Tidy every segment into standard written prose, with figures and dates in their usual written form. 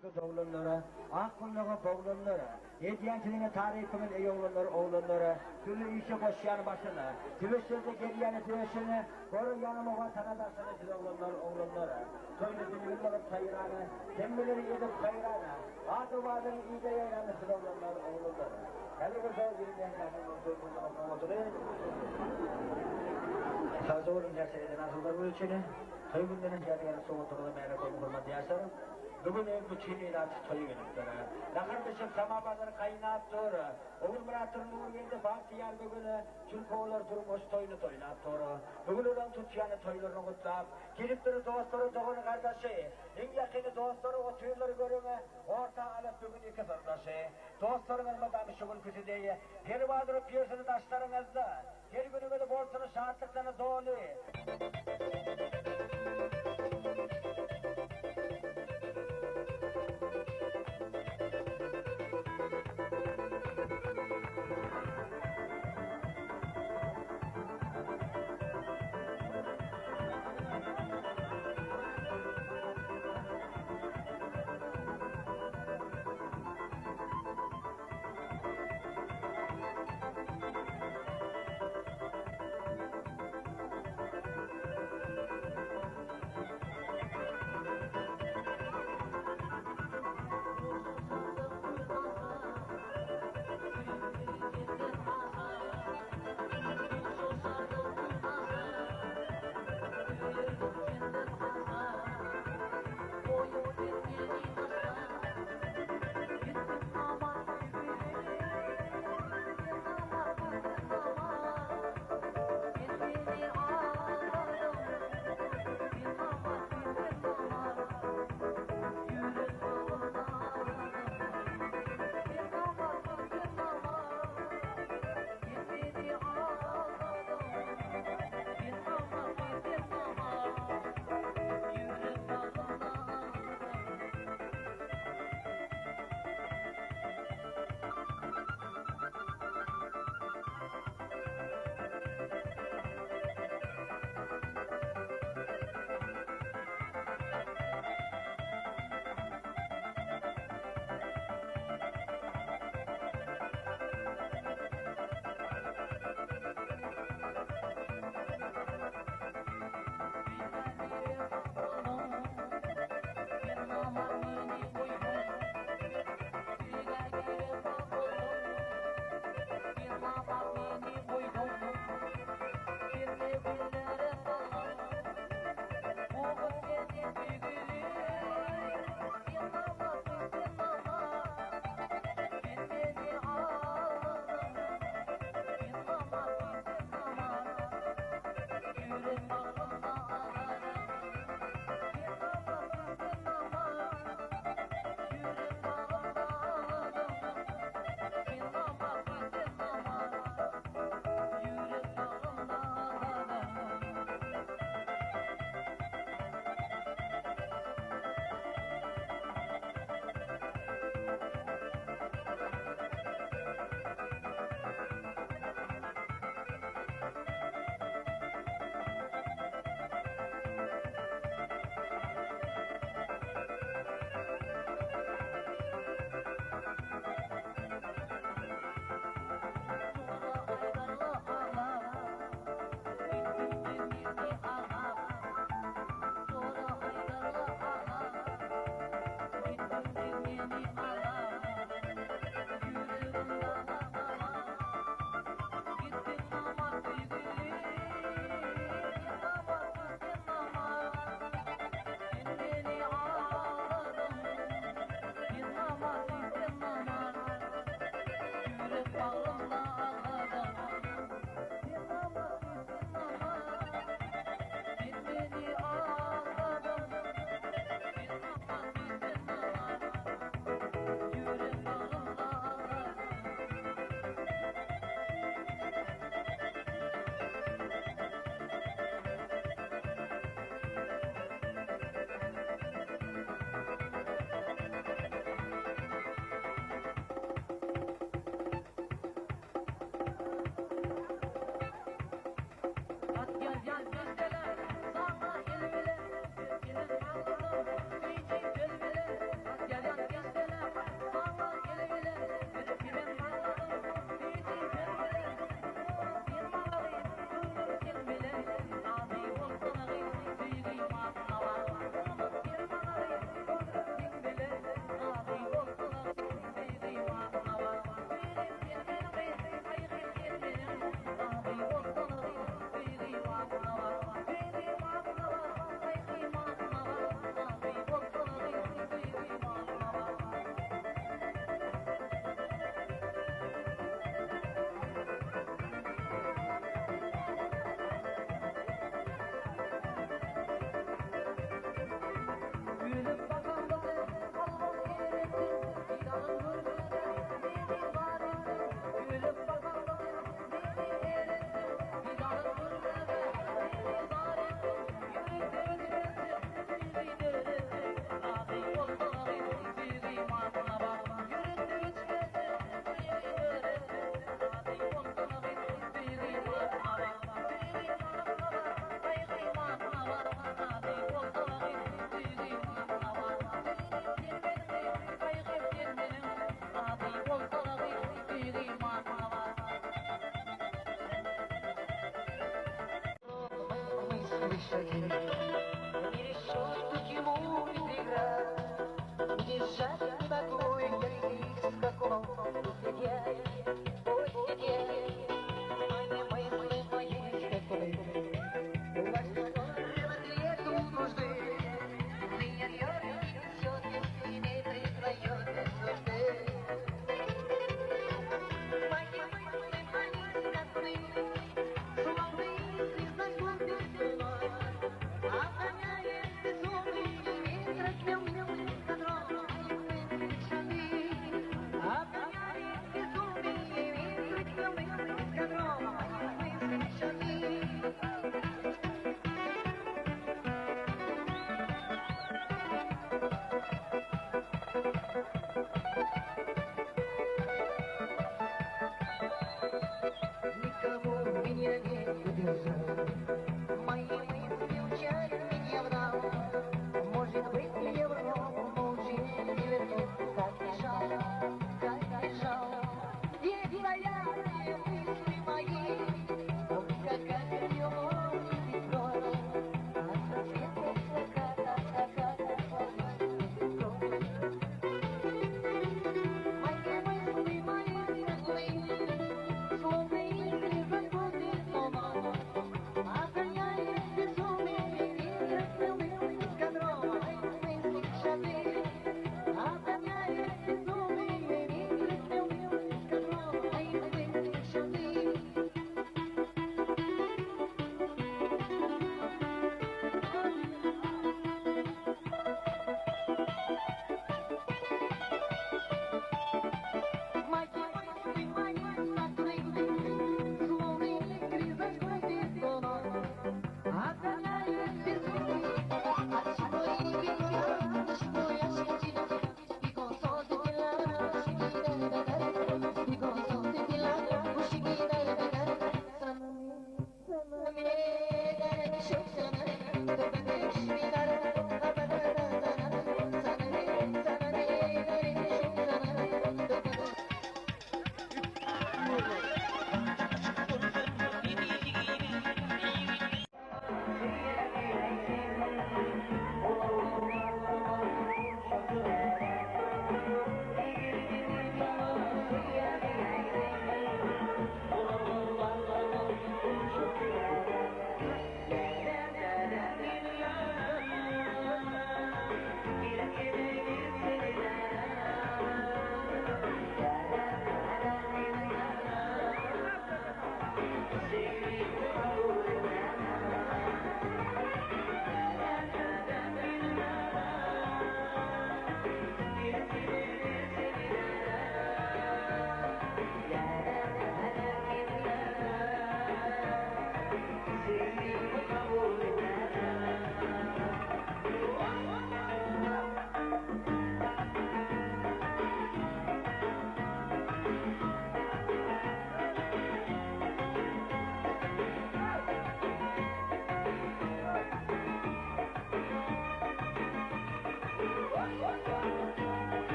Doglanlara, ak gulluga boglanlara, Edýän siziňe tarypyňyz eý oglanlar, oglanlar, Dürli işe goşýan başyny, Söweşlerde gelýäni döşüne, Goraýanam Watana daşyny siz oglanlar, oglanlar. Toýly bilbil bolup saýrany, Hemmeleri edip haýrana, Ady-owazyny ile ýaýrany siz oglanlar, oglanlar. Häzir bolsa ýene Sagja boluň näçe eden arzuwlaryňyz üçin. Toý günleriň ýadygärlik sowgatlaryňyza märekowmy hormatly ýaşlar. Bu gün bütin ilat toýa gelipdir. Nahar bişip, samawazlar gaýnap dur. Ogulmyratdyr Nurgeldi bagtyýar bu gün, çünki olar durmuş toýuny toýlap dur. Bu gün olaň tutýan toýlaryny gutlap, gelipdir dostlary, dogan-gardaşy. Iň ýakyny dostlary otyrlar görüň, orta alyp bu gün iki syrdaşy. Dostlaryňyz mydam şu günküsi deý, perwaz urup ýörsün daşlaryňyzda. Her günüňiz bolsun şatlykdan doly.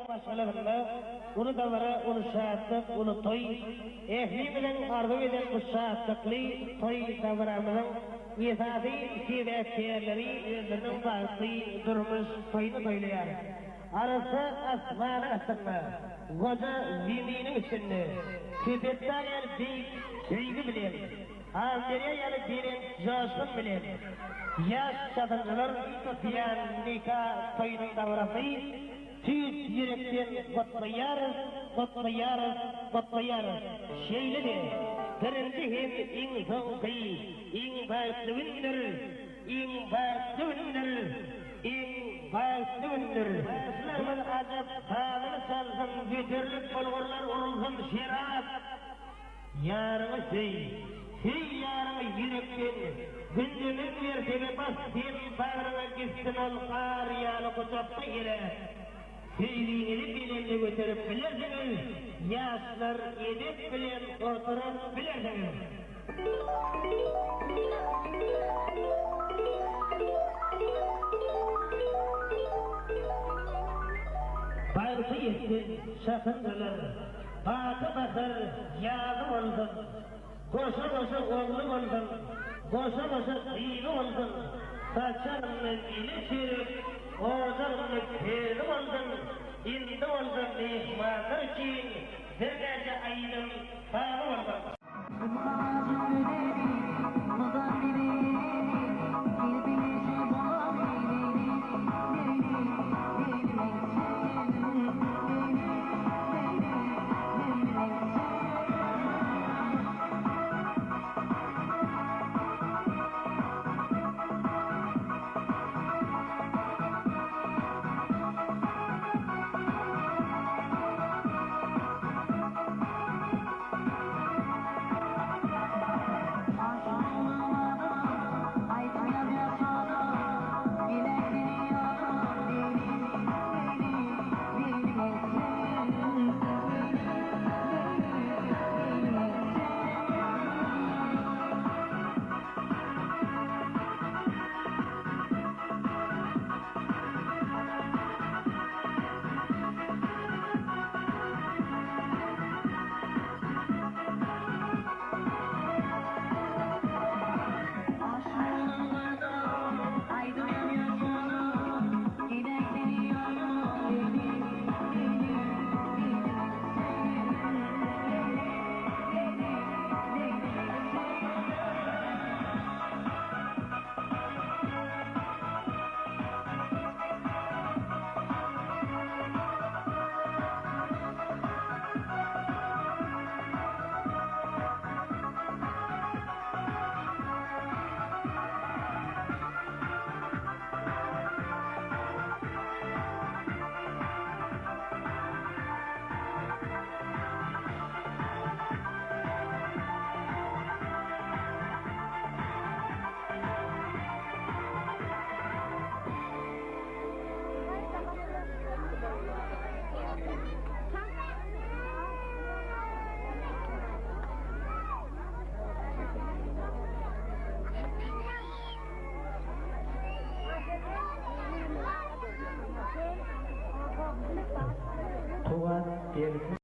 Maşgalasynda Uly dabara, uly şatlyk, uly toý. Ählimiziň arzuw eden bu şatlykly toý dabaramyzyň esasy sebäpkärleri özleriniň bagtly durmuş toýuny toýlaýar. Arassa asmanyň astynda, goja zeminiň üstünde Köpetdag ýaly beýik söýgi bilen, Amyderýa ýaly belent joşgun bilen ýaş çatynjalar diýen nika toýunyň dabarasy Tüýs ýürekden gutlaýarys, gutlaýarys, gutlaýarys. Şeýle-de, birinji hem iň soňky, iň bagtly gündür, iň bagtly gündür, iň bagtly gündür. Bagşylarymyz ajap sazyny çalsyn, göterilip bulgurlar urulsyn, şerap. Ýaryňy söý, söý ýaryňy ýürekden, Günde müň mertebe bas sen bagryňa gitsin ol gar ýaly gujakda eräp. Söýgiňizi belende göterip bilersiňiz, ýaşlar edep bilen oturyp bilersiňiz. Bagty ýetsin, çatynjalar. Baky bahar ýazy bolsun, Goşa-goşa ogly bolsun, Goşa-goşa gyzy bolsun, Saçagynda ili çörek, Ojagynda közi bolsun, Indi bolsa myhmanlar üçin Birnäçe aýdym sazy bolsun. Kuwat bersin.